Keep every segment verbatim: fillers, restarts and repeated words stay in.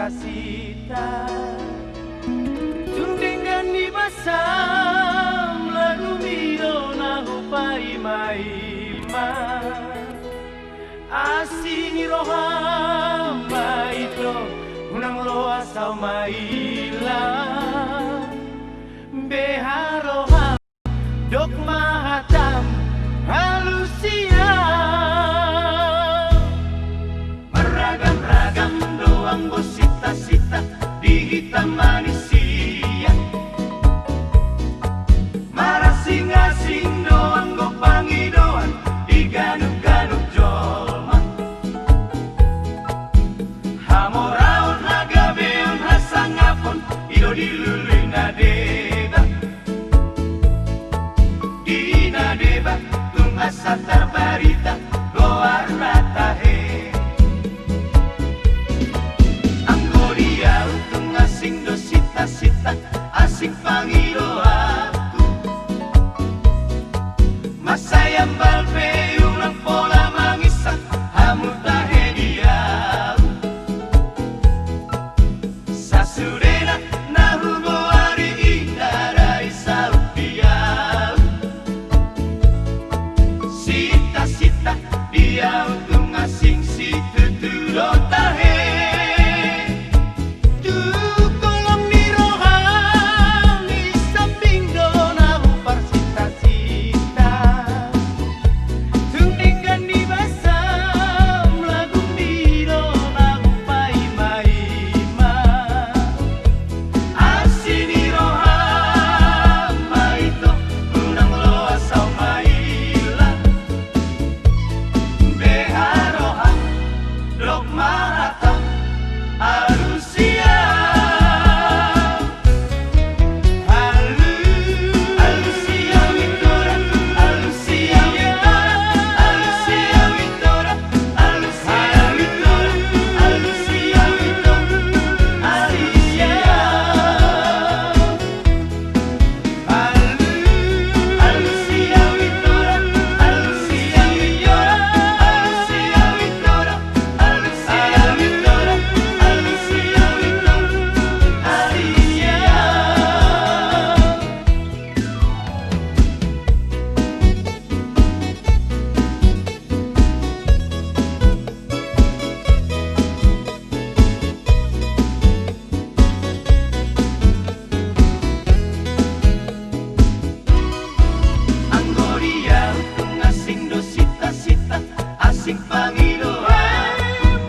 Sita, tung denggan ni basam, lagu mi do na hupaimaima. Asi ni roham ma ito, unang loas au maila. Beha roham, dok ma hatam, alusia. Marragam-ragam do anggo sita-sita di hita manisia. Marasing-asing do anggo pangidoan di ganup-ganup jolma. Hamoraon, hagabeon, hasangapon, i do dilului na deba. Di na deba tung asa tarbarita goarna tahe. Anggo di ahu tung asing do sita-sita, asing pangidoanku. Mansai ambal pe unang pola mangisak hamu tahe di ahu. Sasudena na hugoari i ndada i saut di ahu. Sita-sita di ahu tung asing situtu do tahe. Tu kolom ni roham i sambing do na huparsita-sita. Tung denggan ni basam, lagu mi do na hupaima-ima. Asi ni roham ma ito, unang loas au maila. Beha roham, dok ma hatam, alusia. Anggo di ahu tung asing do sita-sita, asing pangidoan.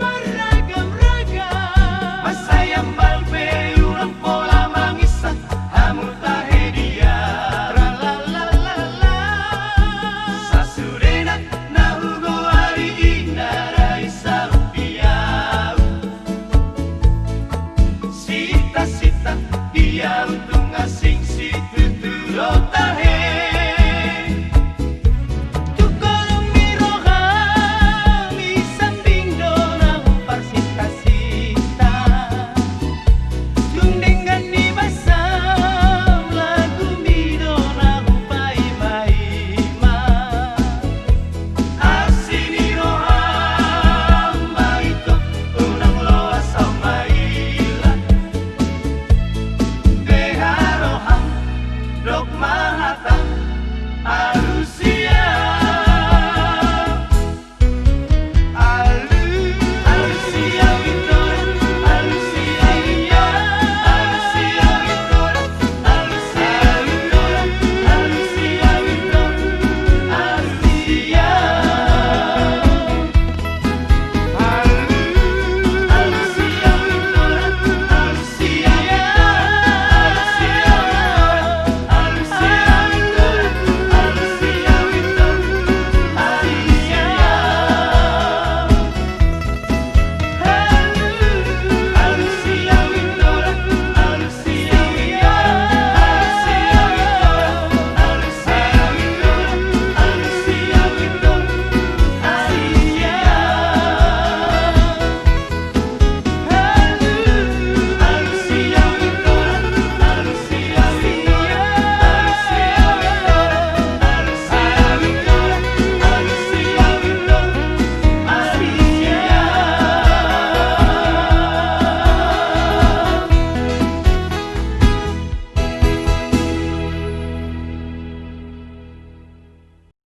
Marragam-ragam. Mansai ambal pe unang pola mangisak hamu tahe di ahu. Sasudena na hugoari i ndada i saut di ahu. Sita-sita di ahu tu